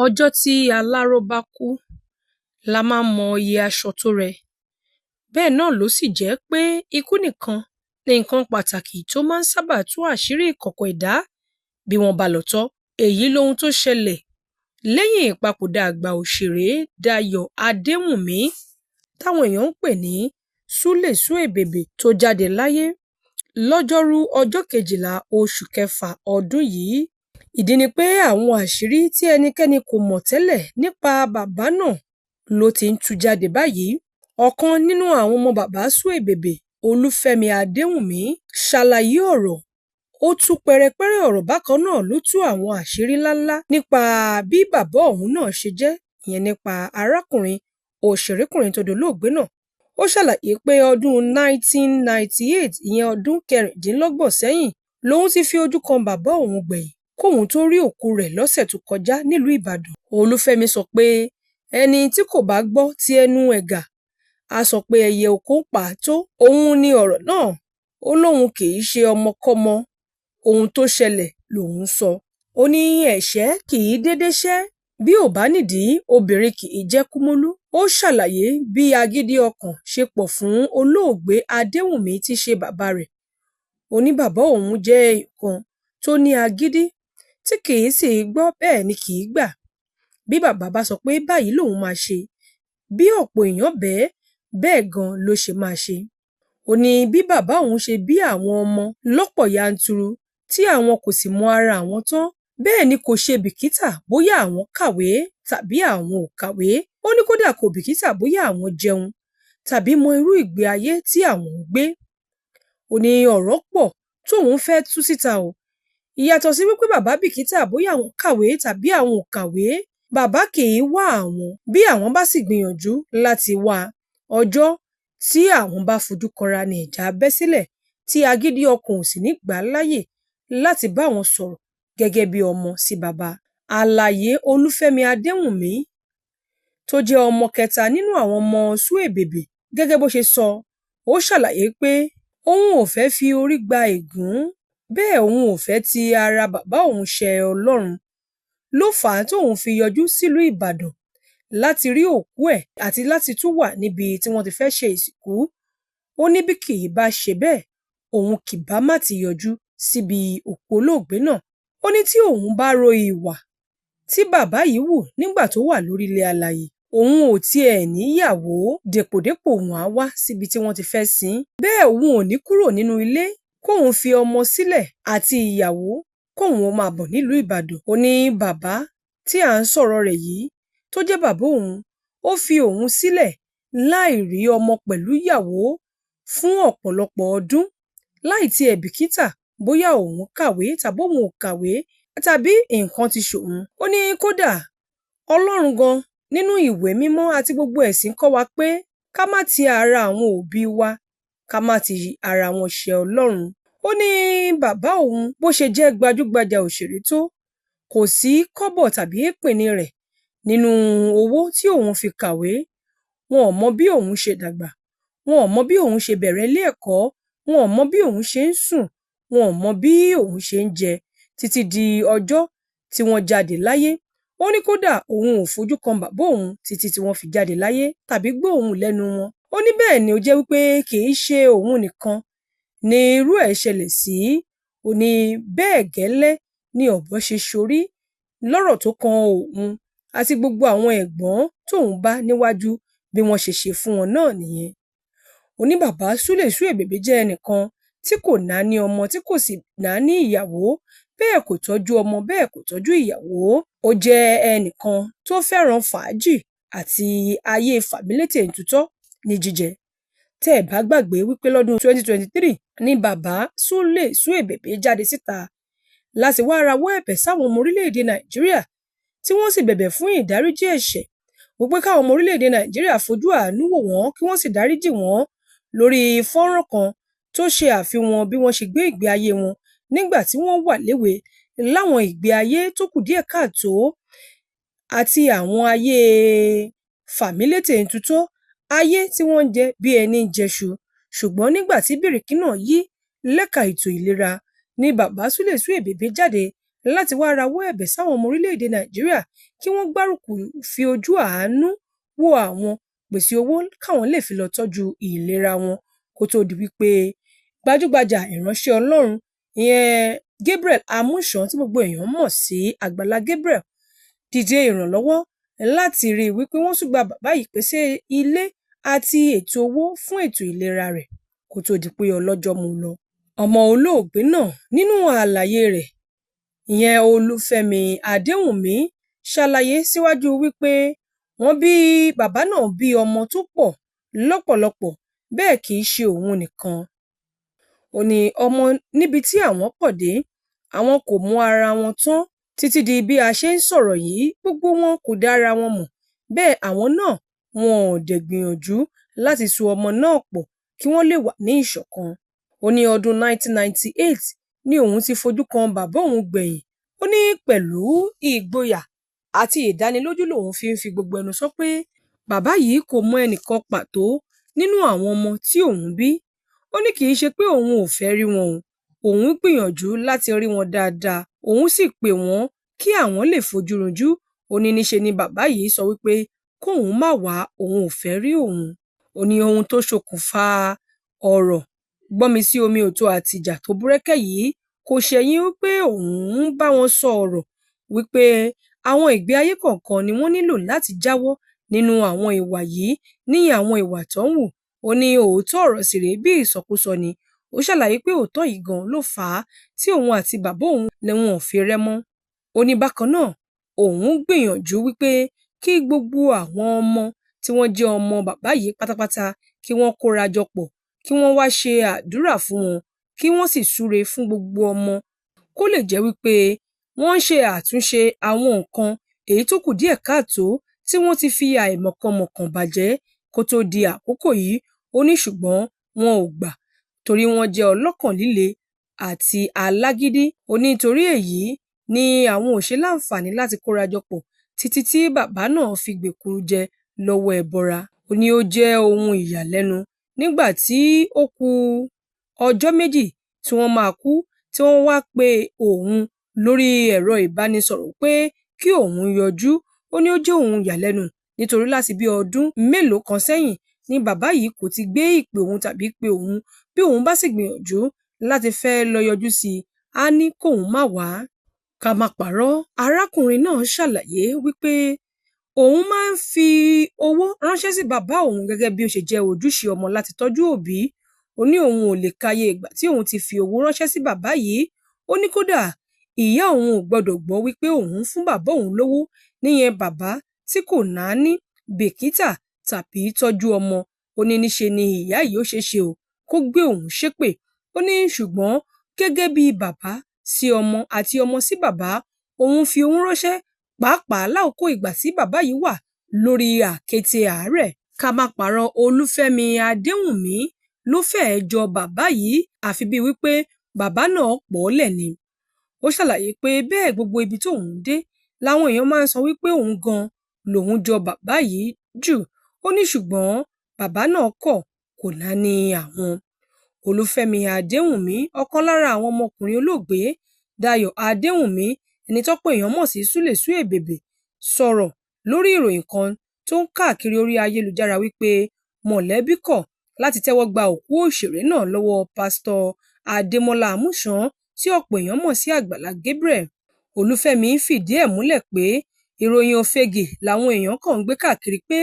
Ọjọ́ tí aláró bá kú la máa ń mọ iye aṣọ tó rẹ. Bẹ́ẹ̀ náà ló sì jẹ́ pé ikú nìkan ni nǹkan pàtàkì tó máa ń sábà tú àṣírí ìkọ̀kọ̀ ẹ̀dá bí wọ́n bá lọ tọ́. Èyí lohun tó ṣẹlẹ̀ lẹ́yìn ìpapòdà àgbà òṣèré Dayọ̀ Adéwùnmí táwọn èèyàn ń pè ní Súlè Suebebe tó jáde láyé lọ́jọ́rùú ọjọ́ kejìlá oṣù kẹfà ọdún yìí. Ìdí ni pé àwọn àṣírí tí ẹnikẹ́ni kò mọ̀ tẹ́lẹ̀ nípa bàbá náà ló ti ń tú jáde báyìí. Ọ̀kan nínú àwọn ọmọ bàbá Suebebe, Olúfẹ́mi Adéwùnmí, ṣàlàyé ọ̀rọ̀. Ó tú pẹrẹpẹrẹ ọ̀rọ̀. Bákan náà ló tú àwọn àṣírí ńláńlá nípa bí bàbá òun náà ṣe jẹ́, ìyẹn nípa arákùnrin òṣèrékùnrin tó dolóògbé náà. Ó ṣàlàyé pé ọdún 1998, ìyẹn ọdún 26 sẹ́yìn, lòun ti fi ojú kan bàbá òun gbẹ̀yìn kóun tó rí òkú rẹ̀ lọ́sẹ̀ tó kọjá nílùú Ìbàdàn. Olúfẹ́mi sọ pé ẹni tí kò bá gbọ́ ti ẹnu ẹ̀gà á sọ pé ẹyẹ oko ń pa á tó. Òun ní ọ̀rọ̀ náà. Ó lóun kì í ṣe ọmọkọ́mọ, ohun tó ṣẹlẹ̀ lòun ń sọ. Ó ní ẹ̀ṣẹ́ kì í déédé ṣẹ́, bí ò bá nídìí obìnrin kì í jẹ́ Kúmólú. Ó ṣàlàyé bí agídí ọkàn ṣe pọ̀ fún olóògbé Adéwùnmí tí í ṣe bàbá rẹ̀. Ó ní bàbá òun jẹ́ èèyàn kan tó ní agídí tí kì í sì í gbọ́, bẹ́ẹ̀ ni kì í gbà. Bí bàbá bá sọ pé báyìí lòun máa ṣe, bí ọ̀pọ̀ èèyàn bẹ̀ ẹ́, bẹ́ẹ̀ gan-an ló ṣe máa ṣe. Ó ní bí bàbá òun ṣe bí àwọn ọmọ lọ́pọ̀ yanturu tí àwọn kò sì mọ ara àwọn tán, bẹ́ẹ̀ ni kò ṣe bìkítà bóyá àwọn kàwé tàbí àwọn ò kàwé. Ó ní kódà kò bìkítà bóyá àwọn jẹun tàbí mọ irú ìgbé ayé tí àwọn ń gbé. Ó ní ọ̀rọ̀ pọ̀ tóun fẹ́ tú síta o. Ìyàtọ̀ sí wípé bàbá bìkítà bóyá àwọn kàwé tàbí àwọn ò kàwé, bàbá kì í wá àwọn. Bí àwọn bá sì gbìyànjú láti wá a, ọjọ́ tí àwọn bá fojú kanra ni ìjà bẹ́ sílẹ̀ tí agídí ọkàn ò sì ní gbà á láyè láti bá àwọn sọ̀rọ̀ gẹ́gẹ́ bí ọmọ sí bàbá. Àlàyé Olúfẹ́mi Adéwùnmí tó jẹ́ ọmọ kẹta nínú àwọn ọmọ Suebebe gẹ́gẹ́ bó ṣe sọ, ó ṣàlàyé pé òun ò fẹ́ fi orí gba ègún, bẹ́ẹ̀ òun ò fẹ́ ti ara bàbá òun ṣẹ Ọlọ́run ló fà á tóun fi yọjú sílùú Ìbàdàn láti rí òkú ẹ̀ àti láti tún wà níbi tí wọ́n ti fẹ́ ṣe ìsìnkú. Ó ní bí kì í bá ṣe bẹ́ẹ̀, òun kì bá má ti yọjú síbi òkú olóògbé náà. Ó ní tí òun bá ro ìwà tí bàbá yìí hù nígbà tó wà lórílẹ̀ alààyè, òun ò tiẹ̀ níyàwó dèpòdépò òun á wá síbi tí wọ́n ti fẹ́ sin ín. Bẹ́ẹ̀ òun ò ní kúrò nínú ilé kóun fi ọmọ sílẹ̀ àti ìyàwó kóun ó máa bọ̀ nílùú Ìbàdàn. Ó ní bàbá tí à ń sọ̀rọ̀ rẹ̀ yìí tó jẹ́ bàbá òun, ó fi òun sílẹ̀ láì rí ọmọ pẹ̀lú ìyàwó fún ọ̀pọ̀lọpọ̀ ọdún, láì tiẹ̀ bìkítà bóyá òun kàwé tàbí òun ò kàwé tàbí nǹkan ti ṣòun. Ó ní kódà Ọlọ́run gan nínú ìwé mímọ́ àti gbogbo ẹ̀sìn kọ́ wa pé ká má ti ara àwọn òbí wa, ká má ti ara wọn ṣẹ Ọlọ́run. Ó ní bàbá òun bó ṣe jẹ́ gbajúgbajà òṣèré tó, kò sí kọ́bọ̀ tàbí èpìnì rẹ̀ nínú owó tí òun fi kàwé. Wọn ò mọ bí òun ṣe dàgbà, wọn ò mọ bí òun ṣe bẹ̀rẹ̀ ilé ẹ̀kọ́, wọn ò mọ bí òun ṣe ń sùn, wọn ò mọ bí òun ṣe ń jẹ títí di ọjọ́ tí wọ́n jáde láyé. Ó ní kódà òun ò fojú kan bàbá òun títí tí wọ́n fi jáde láyé tàbí gbọ́ òun lẹ́nu wọn. Ó ní bẹ́ẹ̀ ni ó jẹ́ wípé kì í ṣe òun nìkan ni irú ẹ̀ ṣẹlẹ̀ sí. Ó ní bẹ́ẹ̀ gẹ́lẹ́ ni ọ̀bọ ṣe sorí lọ́rọ̀ tó kan òun àti gbogbo àwọn ẹ̀gbọ́n tóun bá níwájú bí wọ́n ṣe ṣe fún wọn náà nìyẹn. Ó ní bàbá Súlè Suebebe jẹ́ ẹnìkan tí kò náání ọmọ tí kò sì náání ìyàwó, bẹ́ẹ̀ kò tọ́jú ọmọ, bẹ́ẹ̀ kò tọ́jú ìyàwó. Ó jẹ́ ẹnìkan tó fẹ́ràn fàájì àti ayé fàmílétè ntutọ́ ní jíjẹ. Tẹ́ ẹ̀ bá gbàgbé wípé lọ́dún 2023 ni bàbá Súlè Suebebe jáde síta láti wá rawọ́ ẹ̀bẹ̀ sáwọn ọmọ orílẹ̀-èdè Nàìjíríà tí wọ́n sì bẹ̀bẹ̀ fún ìdáríjì ẹ̀ṣẹ̀, wípé káwọn ọmọ orílẹ̀-èdè Nàìjíríà fojú àánú wò wọ́n kí wọ́n sì dáríjì wọ́n lórí fọ́nrán kan tó ṣe àfihàn bí wọ́n ṣe gbé ìgbé ayé wọn nígbà tí wọ́n wà léwe láwọn ìgbé ayé tó kù díẹ̀ káàtó àti àwọn ayé fàmílétè ntutọ́, ayé tí wọ́n ń jẹ bí ẹní ń jẹṣu. Ṣùgbọ́n nígbà tí bìrìkì náà yí lẹ́ka ètò ìlera ni bàbá Súlè Suebebe jáde láti wá rawọ́ ẹ̀bẹ̀ sáwọn ọmọ orílẹ̀-èdè Nàìjíríà kí wọ́n gbárùkù fi ojú àánú wo àwọn, pèsè owó káwọn lè fi lọ tọ́jú ìlera wọn kó tóó di wípé gbajúgbajà ìránṣẹ́ Ọlọ́run ìyẹn Gabriel Amusan tí gbogbo èèyàn mọ̀ sí Àgbàlá Gabriel dìde ìrànlọ́wọ́ láti rí i wípé wọ́n tún gba bàbá yìí pèsè ilé àti ètò owó fún ètò ìlera rẹ̀ kó tóó di pé ọlọ́jọ́ mú un lọ. Ọmọ olóògbé náà nínú àlàyé rẹ̀ ìyẹn Olúfẹ́mi Adéwùnmí ṣàlàyé síwájú wípé wọ́n bí bàbá náà bí ọmọ tó pọ̀ lọ́pọ̀lọpọ̀, bẹ́ẹ̀ kì í ṣe òun nìkan. Ó ní ọmọ níbi tí àwọn pọ̀ dé, àwọn kò mọ ara wọn tán títí di bí a ṣe ń sọ̀rọ̀ yìí, gbogbo wọn kò dá ara wọn mọ̀, bẹ́ẹ̀ àwọn náà wọn ò dẹ̀ gbìyànjú láti so ọmọ náà pọ̀ kí wọ́n lè wà ní ìṣọ̀kan. Ó ní ọdún 1998 ni òun ti fojú kan bàbá òun gbẹ̀yìn. Ó ní pẹ̀lú ìgboyà àti ìdánilójú lòun fi ń fi gbogbo ẹnu sọ pé bàbá yìí kò mọ ẹnìkan pàtó nínú àwọn ọmọ tí òun bí. Ó ní kì í ṣe pé òun ò fẹ́ rí wọn o, òun gbìyànjú láti rí wọn dáadáa, òun sì pè wọ́n kí àwọn lè fojú rinjú. Ó ní níṣe ni bàbá yìí sọ wípé kóun má wá, òun ò fẹ́ rí òun. Ó ní ohun tó ṣokùnfà ọ̀rọ̀ gbọ́nmi-sí-omi-ò-tó àti ìjà tó búrẹ́kẹ́ yìí kò ṣẹ̀yìn wípé òun ń bá wọn sọ ọ̀rọ̀ wípé àwọn ìgbé ayé kọ̀ọ̀kan ni wọ́n nílò láti jáwọ́ nínú àwọn ìwà yìí ní àwọn ìwà tó ń hù. Ó ní òótọ́ ọ̀rọ̀ sì rèé bí ìsọkúsọ ni. Ó ṣàlàyé pé òótọ́ yìí gan ló fà á tí òun àti bàbá òun lẹ́wọ̀n ò fi rẹ́ mọ́. Ó ní bákan náà òun gbìyànjú wípé kí gbogbo àwọn ọmọ tí wọ́n jẹ́ ọmọ bàbá yìí pátápátá kí wọ́n kóra jọ pọ̀, kí wọ́n wá ṣe àdúrà fún wọn, kí wọ́n sì súre fún gbogbo ọmọ kó lè jẹ́ wípé wọ́n ń ṣe àtúnṣe àwọn nǹkan èyí tó kù díẹ̀ káàtó tí wọ́n ti fi àìmọ̀kànmọ̀kàn bàjẹ́ kó tóó di àkókò yìí. Ó ní ṣùgbọ́n wọn ò gbà torí wọ́n jẹ́ ọlọ́kàn líle àti alágídí. Ó ní torí èyí ni àwọn ò ṣe láǹfààní láti kóra jọ pọ̀ títí tí bàbá náà fi gbèkúrú jẹ lọ́wọ́ ẹbọra. Ó ní ó jẹ́ ohun ìyàlẹ́nu nígbà tí ó ku ọjọ́ méjì tí wọ́n máa kú tí wọ́n wá pe òun lórí ẹ̀rọ ìbánisọ̀rọ̀ pé kí òun yọjú. Ó ní ó jẹ́ ohun ìyàlẹ́nu nítorí láti bí ọdún mélòó kan sẹ́yìn ni bàbá yìí kò ti gbé ìpè òun tàbí pé òun, bí òun bá sì gbìyànjú láti fẹ́ lọ yọjú sí i, á ní kóun má wá. Ká má parọ́, arákùnrin náà ṣàlàyé wípé òun máa ń fi owó ránṣẹ́ sí bàbá òun gẹ́gẹ́ bí ó ṣe jẹ́ ojúṣe ọmọ láti tọ́jú òbí. Ó ní òun ò lè kàyé ìgbà tí òun ti fi owó ránṣẹ́ sí bàbá yìí. Ó ní kódà ìyá òun ò gbọdọ̀ gbọ́ wípé òun ń fún bàbá òun lówó, níyẹn bàbá tí kò náání, bìkítà tàbí tọ́jú ọmọ. Ó ní níṣe ni ìyá yìí ó ṣeé ṣe o kó gbé òun ṣépè. Ó ní ṣùgbọ́n gẹ́gẹ́ bí bàbá sí ọmọ àti ọmọ sí bàbá, òun fi owó ránṣẹ́ pàápàá lákòókò ìgbà tí bàbá yìí wà lórí àkéte àárẹ̀. Ká má parọ́, Olúfẹ́mi Adéwùnmí ló fẹ́ẹ́ jọ bàbá yìí àfi bíi wípé bàbá náà pọ̀ọ́lẹ̀ ni. Ó ṣàlàyé pé bẹ́ẹ̀ gbogbo ibi tóun dé làwọn èèyàn máa ń sọ wípé òun gan lòun jọ bàbá yìí jù. Ó ní ṣùgbọ́n bàbá náà kọ̀, kò náání àwọn. Olúfẹ́mi Adéwùnmí, ọ̀kan lára àwọn ọmọkùnrin olóògbé Dayọ̀ Adéwùnmí, ẹni tọ́pọ̀ èèyàn mọ̀ sí Súlè Suebebe, sọ̀rọ̀ lórí ìròyìn kan tó ń káàkiri orí ayélujára wípé mọ̀lẹ́bí kọ̀ láti tẹ́wọ́ gba òkú òṣèré náà lọ́wọ́ Pásítọ̀ Adémọ́lá Amusan tí ọ̀pọ̀ èèyàn mọ̀ sí Àgbàlá Gabriel. Olúfẹ́mi fìdí ẹ̀ múlẹ̀ pé ìròyìn òfegè làwọn èèyàn kàn ń gbé káàkiri pé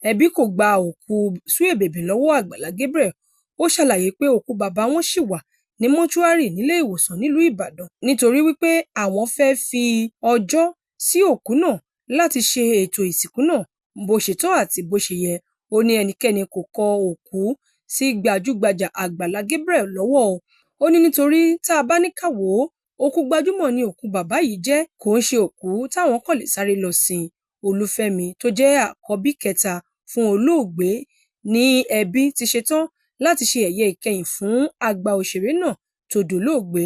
ẹbí kò gba òkú Suebebe lọ́wọ́ Àgbàlá Gabriel. Ó ṣàlàyé pé òkú bàbá wọn ṣì wà ní mọ́ṣúárì nílé ìwòsàn nílùú Ìbàdàn nítorí wípé àwọn fẹ́ẹ́ fi ọjọ́ sí òkú náà láti ṣe ètò ìsìnkú náà bó ṣe tọ́ àti bó ṣe yẹ. Ó ní ẹnikẹ́ni kò kọ òkú sí gbajúgbajà Àgbàlá Gabriel lọ́wọ́ o. Ó ní nítorí tá a bá ní ká wò ó, òkú gbajúmọ̀ ni òkú bàbá yìí jẹ́, kò ń ṣe òkú táwọn kàn lè sáré lọ sin. Olúfẹ́mi tó jẹ́ àkọ́bí kẹta fún olóògbé ní ẹbí ti ṣetán láti ṣe ẹ̀yẹ ìkẹyìn fún àgbà òṣèré náà tó dolóògbé.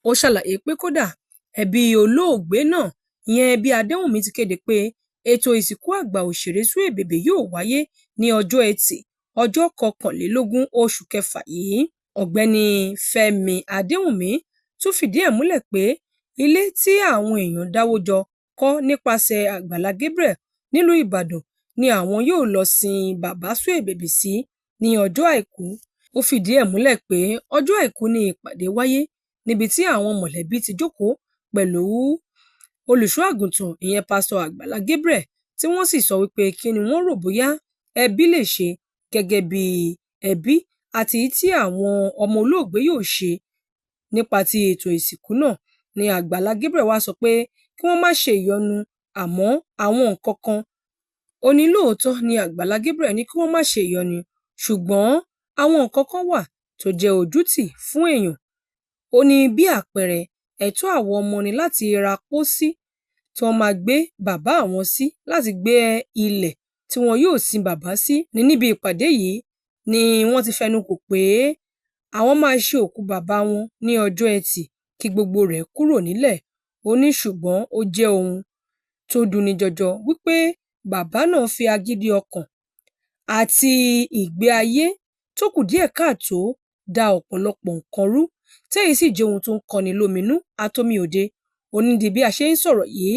Ó ṣàlàyé pé kódà ẹbí olóògbé náà ìyẹn ẹbí Adéwùnmí ti kéde pé ètò ìsìnkú àgbà òṣèré Suebebe yóò wáyé ní ọjọ́ Etì ọjọ́ 21 oṣù kẹfà yìí. Ọ̀gbẹ́ni Fẹ́mi Adéwùnmí tún fìdí ẹ̀ múlẹ̀ pé Ilé tí àwọn èèyàn dáwọ́ jọ kọ́ nípasẹ̀ Àgbàlá Gabriel nílùú Ìbàdàn ni àwọn yóò lọ́ọ́ sin Bàbá Suebebe sí ní ọjọ́ Àìkú. Ó fìdí ẹ̀ múlẹ̀ pé ọjọ́ Àìkú ni ìpàdé wáyé níbi tí àwọn mọ̀lẹ́bí ti jókòó pẹ̀lú olùṣọ́-àgùntàn ìyẹn Pásítọ̀ Àgbàlá Gabriel, tí wọ́n sì sọ wípé kín ni wọ́n rò bóyá ẹbí lè ṣe gẹ́gẹ́ bíi ẹbí àti èyí tí àwọn ọmọ olóògbé yóò ṣe nípa ti ètò ìsìnkú náà ní Àgbàlá Gabriel wàá sọ pé kí wọ́n má ṣe ìyọnu, àmọ́ àwọn nǹkan kan. Ó ní lóòótọ́ ni Àgbàlá Gabriel ní kí wọ́n má ṣe ìyọnu, ṣùgbọ́n àwọn nǹkan kan wà tó jẹ́ ojútì fún èèyàn. Ó ní bí àpẹẹrẹ, ẹ̀tọ́ àwọn ọmọ ní láti ra pósí tí wọ́n máa gbé bàbá àwọn sí, láti gbé ilẹ̀ tí wọn yóò sin bàbá sí. Ní níbi ìpàdé yìí ni wọ́n ti fẹnu kò pé àwọn máa ṣe òkú bàbá wọn ní ọjọ́ Etì kí gbogbo rẹ̀ kúrò nílẹ̀. Ó ní ṣùgbọ́n ó jẹ́ ohun tó dunni jọjọ wípé bàbá náà fi agídí ọkàn àti ìgbé ayé tó kù díẹ̀ káàtó da ọ̀pọ̀lọpọ̀ nǹkan rú, téyìí sì jẹ́ ohun tó ń kọni lóminú àtomi òde. Ó ní di bí a ṣe ń sọ̀rọ̀ yìí,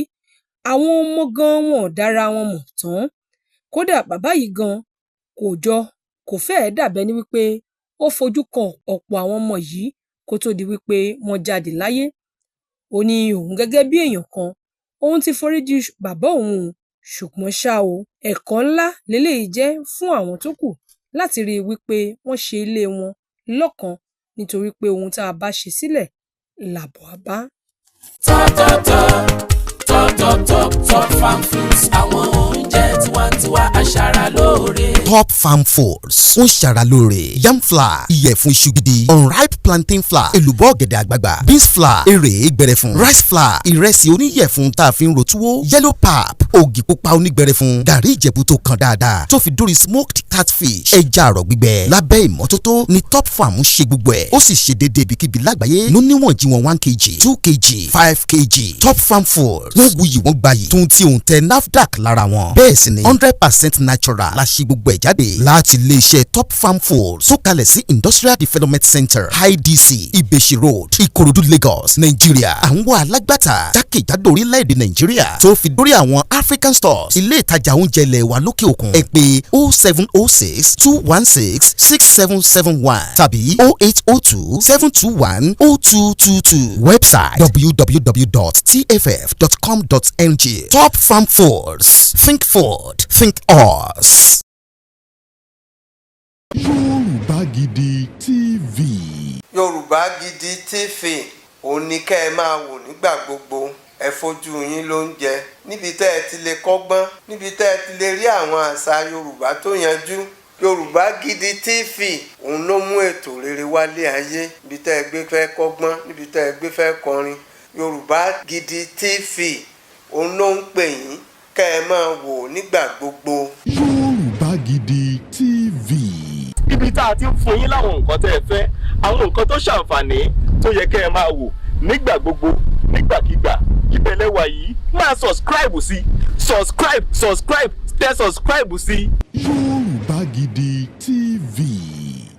àwọn ọmọ gan wọn ò dára wọn mọ̀ tán. Kódà bàbá yìí gan kò jọ kò fẹ́ẹ̀ dàbí ẹni wípé ó fojú kan ọ̀pọ̀ àwọn ọmọ yìí kó tóó di wípé wọ́n jáde láyé. Ó ní òun gẹ́gẹ́ bí èèyàn kan, òun ti foríjì bàbá òun o, ṣùgbọ́n ṣá o, ẹ̀kọ́ ńlá lélẹ́yìí jẹ́ fún àwọn tó kù láti rí i wípé wọ́n ṣe ilé wọn lọ́kan, nítorí pé ohun tá a bá ṣe sílẹ̀ làbọ̀ á bá. Top top top top top top Top Farm Fruits, àwọn oúnjẹ tiwantiwa, aṣara lóore. Top Farm Foods ń ṣara lóore: yam flour, ìyẹ̀fun iṣu gidi, unripe plantain flour, èlùbọ́ ọ̀gẹ̀dẹ̀ àgbagbà, beans flour, èrè gbẹrẹfun, rice flour, ìrẹsì oníyẹ̀fun tá a fi ń ro túwó, yellow pap, ògì pupa onígbẹrẹfun, gàrí Ìjẹ̀bú tó kan dáadáa, tó fi dórí smoked catfish, ẹja àrọ̀ gbígbẹ lábẹ́ ìmọ́tótó ní Top Farm ń ṣe gbogbo ẹ̀. Ó sì ṣe déédéé ibikíbi lágbàáyé ló níwọ̀n jí wọn: 1 kg, 2 kg, 5 kg. Top Farm Foods, wọ́n wuyì, wọ́n gbayì, tún tí òun tẹ NAFDAC lára wọn. Bẹ́ẹ̀ sì ni 100% natural la ṣe gbogbo ẹ̀ jáde láti iléeṣẹ́ Top Farm Foods tó kalẹ̀ sí Industrial Development Center, IDC, Ìbèṣì Road, Ìkòròdú, Lagos, Nàìjíríà. Àwọn alágbàtà jákèjádò orílẹ̀-èdè Nàìjíríà tó fi dórí àwọn African stores, ilé ìtajà oúnjẹ ilẹ̀ wa lókè òkun, ẹ pè 07062166771 tàbí 08027210222. Website www.tff.com.ng. Top Farm Foods, think food, think us. Yorùbá Gidi TV. Yorùbá Gidi TV, òun ni kẹ́ ẹ máa wò nígbà gbogbo. Ẹ fojú yín ló ń jẹ níbi tẹ́ ẹ ti lè kọ́gbọ́n, níbi tẹ́ ẹ ti lè rí àwọn àṣà Yorùbá tó yanjú. Yorùbá Gidi TV, òun ló mú ètò rere wálé ayé. Níbi tẹ́ ẹ gbé fẹ́ kọ́gbọ́n, níbi tẹ́ ẹ gbé fẹ́ kọrin, Yorùbá Gidi TV, òun ló ń pè yín kẹ́ ẹ máa wò nígbà gbogbo. Yorùbá Gidi TV. Ibi tá a ti ń fún yín láwọn nǹkan tẹ́ ẹ fẹ́, àwọn nǹkan tó ṣàǹfààní tó yẹ kẹ́ ẹ máa wò nígbà gbogbo, nígbàkigbà, ibẹ̀ lẹ wà yìí. Máa subscribe sí, subscribe, subscribe, tẹ subscribe sí. Yorùbá Gidi TV.